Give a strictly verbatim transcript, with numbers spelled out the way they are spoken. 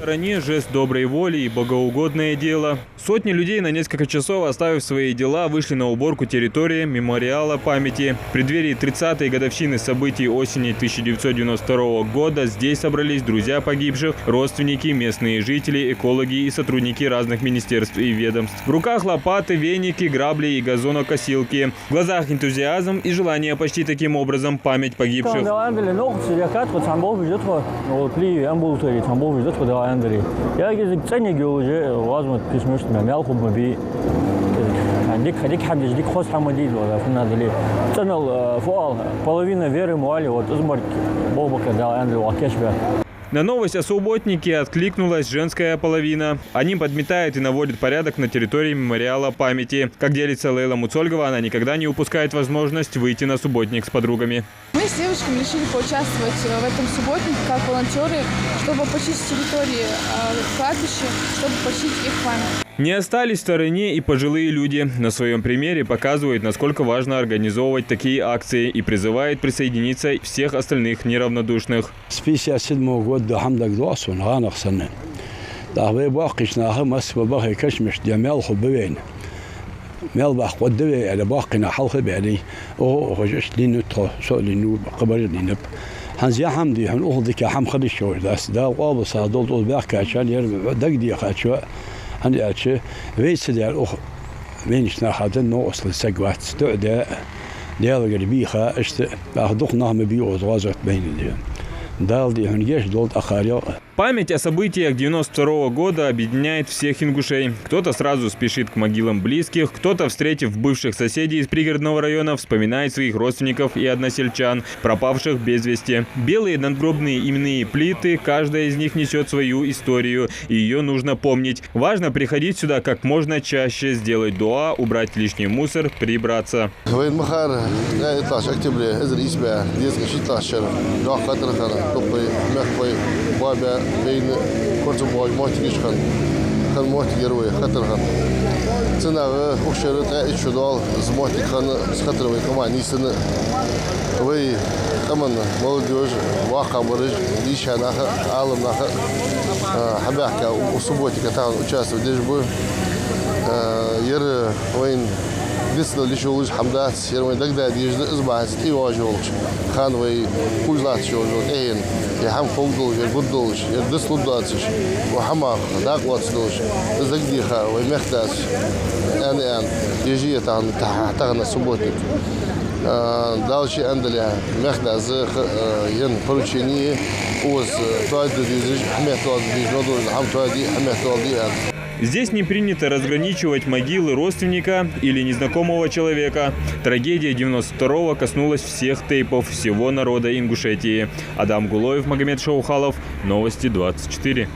стороне жест доброй воли и благоугодное дело. Сотни людей, на несколько часов оставив свои дела, вышли на уборку территории мемориала памяти. В преддверии тридцатой годовщины событий осени тысяча девятьсот девяносто второго года здесь собрались друзья погибших, родственники, местные жители, экологи и сотрудники разных министерств и ведомств. В руках лопаты, веники, грабли и газонокосилки. В глазах энтузиазм и желание почтить таким образом память погибших. Дала аьннадале, нохчий дехкат, цхьан болх беш да тхо, ола пливи амбулатории цхьан болх беш да тхо, Дала аьннадале. Ягезик цӀениг йолуже, возможно, письмешта мел хуб ма бий. Дика, дика хӀама деш, дика хоза хӀама дийца вала, фуннадале. ЦӀенал, э, фу ала, половина веры ма вале, вот, из мара болх баккха, Дала аьннадале, ваха кийчбе. На новость о субботнике откликнулась женская половина. Они подметают и наводят порядок на территории мемориала памяти. Как делится Лейла Муцольгова, она никогда не упускает возможность выйти на субботник с подругами. Мы с девушками решили поучаствовать, э, в этом субботнике как волонтеры, чтобы почистить территории, э, кладбища, чтобы почтить их память. Не остались в стороне и пожилые люди. На своём примере показывают, насколько важно организовывать такие акции, и призывают присоединиться всех остальных неравнодушных. С пятьдесят седьмого года хӀама дагадоагӀа сона, гӀанахь санна. ТӀаккха вай боккхийча наха масса ба бахе кашамашта де мел хургба вайна. Мел баккха гӀо да вай аьле, боккхий нах хьалха а баьле, оха а ухаш, иштта лийннад тхо, со а лийннав, кхыбараш а лийннаб. ХӀанз ер хӀама дий хьона, укхул дика хӀама хила йиш йолаш дац. Дала къоабал сагӀа долда укхаза баьхкачоа, ер дагадехачоа, хӀана аьлча, вай ца даьр укх вайнача наха денна новкъостал саг вац, дуӀа де, Даьлагара бийха, иштта, тӀаккха дукха нах ма бий укхаза гӀазот байна де. Дала дий хьона гешт долда акхарел а. Память о событиях девяносто второго года объединяет всех ингушей. Кто-то сразу спешит к могилам близких, кто-то, встретив бывших соседей из Пригородного района, вспоминает своих родственников и односельчан, пропавших без вести. Белые надгробные именные плиты, каждая из них несёт свою историю, и её нужно помнить. Важно приходить сюда как можно чаще, сделать дуа, убрать лишний мусор, прибраться. Вайна ма харра, ткъаь иттлагӀча октябре, эзар ийс бӀаь дезткъа шийтталагӀча шера, доккха хатар хинна, туппай, мехпай, боабаь, байна, корта боагӀаш моттигаш хинна, хинна моттиг яр вай, хатар хинна. Цу наха укх шера ткъаь итт шу доал из моттиг хинна, из хатар вай къаман нийсъенна. Вай къаман молодёжь, воккхагӀбараш, дийша нах а, Ӏалам нах а, а, хьабаьхка, укх субботнике тахан участвовать деш ба. А, ер вайна дицдала йиш йолаш хӀама дац, ер вайна дагадоагӀа дезаш да, из бахьанца тӀайоагӀаш йолча хана вай кхувш латташ йолаш йола тӀехьен, ер хӀама кховдалаш, ер гургдолаш, ер дицлургдоацаш, укх хӀамах дакъа лоацаш долаш, из дагадеха вай мехкдас, аьнна, аьнна, ежи тахан, тахан субботник. А, Дала ше аьннадале, мехкдас ха-, а, енна поручени, укхаза тоаде дезаш, хьаметтадоалда дезаш, ма дожна хӀама тоаде, хьаметтадоалда аьнна. Здесь не принято разграничивать могилы родственника или незнакомого человека. Трагедия девяносто второго коснулась всех тейпов, всего народа Ингушетии. Адам Гулоев, Магомед Шаухалов, Новости двадцать четыре.